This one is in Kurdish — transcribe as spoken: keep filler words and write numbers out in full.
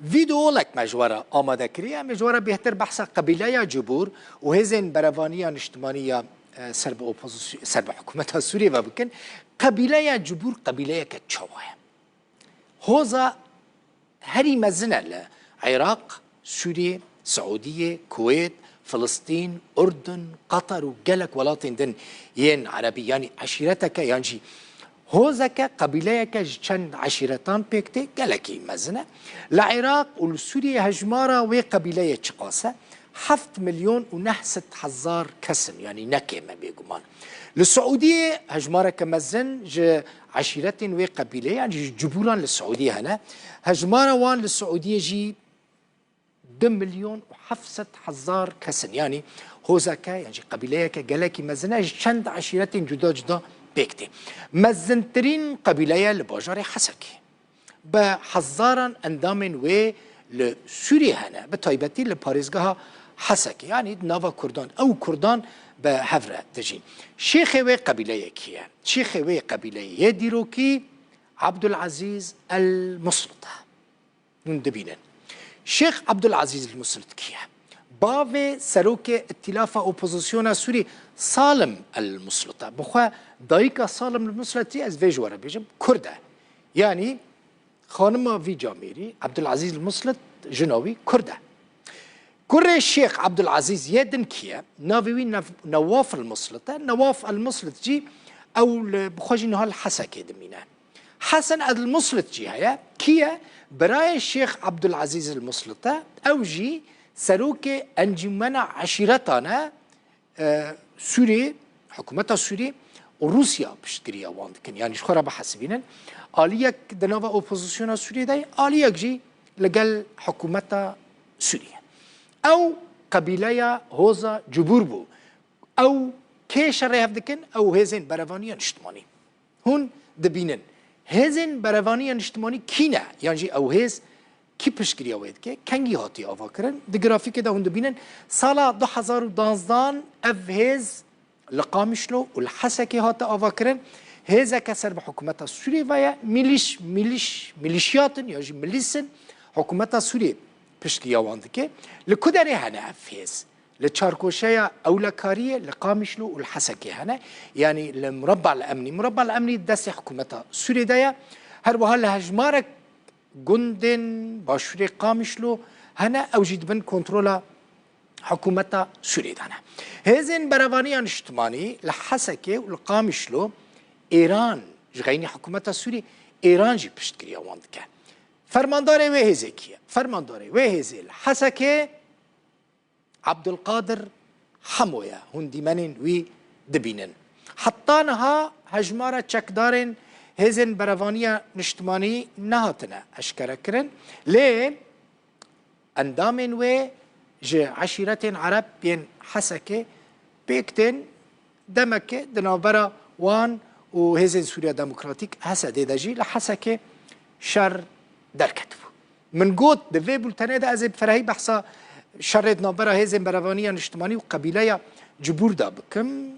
Vîdeolek me ji we re amade kiriye. Em ê ji we re bêhtir behsa qebîleya Cibûr û hêzên berevaniya niştimanî ya, e, ser bi opozisy-, ser bi hikûmeta Sûriyê ve bikin. Qebîleya Cibûr qebîleyeke çawa ye? Hoza herî mezin e li Iraq, Sûriyê, Siûdiyê, Kuwêt, Filistîn, Urdun, Qatar û gelek welatên din yên erebî, yanî eşîreteke yan jî hozeke, qebîleyeke ji çend eşîretan pêk tê, gelekî mezin e. Li Iraq û li Sûriyê hejmara wê qebîleyê çiqas e? Heft milyon û neh sed hezar kes in, yanî ne kêm e bêguman. Li Siûdiyê hejmareke mezin ji eşîretên wê qebîleyê, yanî ji cibûran li Siûdiyê hene. Hejmara wan li Siûdiyê jî du milyon û heft sed hezar kes in. Yanî hozeke, yan jî qebîleyeke gelekî mezin e, ji çend eşîretên cuda cuda pêk tê. Mezintirîn qebîle ye li bajarê Hesekê. Bi hezaran endamên wê li Sûriyê hene, bi taybetî li parêzgeha Hesekê, yanî di nava Kurdan. Ew Kurdan bi hev re dijîn. Şêxê wê qebîleyê kî ye? Şêxê wê qebîleyê yê dîrokî Abdulazîz El Muslit e. Hûn dibînin. Şêx Abdulazîz El Muslit kî ye? Bavê serokê Îtîlafa Opozisyona Sûrî Salim El Muslit e. Bi xwe dayika Salim El Muslit jî, ez vê ji we re bêjim, Kurd e. Yanî xanima vî camêrî, Abdulazîz El Muslit, jina wî Kurd e. Kurê Şêx Abdulazîz yê din kî ye? Navê wî Nev-, Newaf El Muslit e. Newaf El Muslit jî ew li, bi xwe jî niha li Hesekê dimîne. Hesen El Muslit jî heye. Kî ye? Birayê Şêx Abdulazîz El Muslit e. Ew jî serokê Encûmena Eşîretan e, e, Sûrî, hikûmeta Sûrî û Rûsya piştgiriya wan dikin. Yanî ji xwe re bihesibînin. Aliyek di nava opozisyona Sûriyê de ye, aliyek jî li gel hikûmeta Sûriyê. Ew qebîleya Hoza Cibûr bû. Ew kê şerê hev dikin? Ew hêzên berevaniya niştimanî. Hûn dibînin. Hêzên berevaniya niştimanî kî ne? Yan jî ew hêz kî piştgiriya wê dike? Kengî hatiye avakirin? Di grafîkê de hûn dibînin, sala du hezar û danzdan ev hêz li Qamişlo û li Hesekê hate avakirin. Hêzeke ser bi hikûmeta Sûriyê ve ye. Milîş, milîş, milîşiyat in ya jî milîs in. Hikûmeta Sûriyê piştgiriya wan dike. Li ku derê hene ev hêz? Li çarkoşeya ewlekariyê li Qamişlo û li Hesekê hene. Yanî li Murabba El Emnî. Murabba El Emnî destê hikûmeta Sûriyê de ye. Her wiha li hejmarek gundên başûrê Qamişlo hene, ew jî di bin kontrola hikûmeta Sûriyê de ne. Hêzên berevaniya niştimanî li Hesekê û li Qamişlo, Êran, ji xeynî hikûmeta Sûriyê, Êran jî piştgiriya wan dike. Fermandarê wê hêzê kî ye? Fermandarê wê hêzê li Hesekê Abdulkadir Hemo ye. Hûn dîmenên wî dibînin. Heta niha hejmara çekdarên hêzên berevaniya niştimanî nehatine eşkerekirin. Lê endamên wê ji eşîretên Ereb yên Hesekê pêk tên. Demekê di navbera wan û Hêzên Sûriya Demokratîk, H S D'ê de jî li Hesekê şer derketibû. Min got, di vê bultenê de ez ê bi ferehî behsa şerê di navbera Hêzên Berevaniya Niştimanî û qebîleya Cibûr de bikim.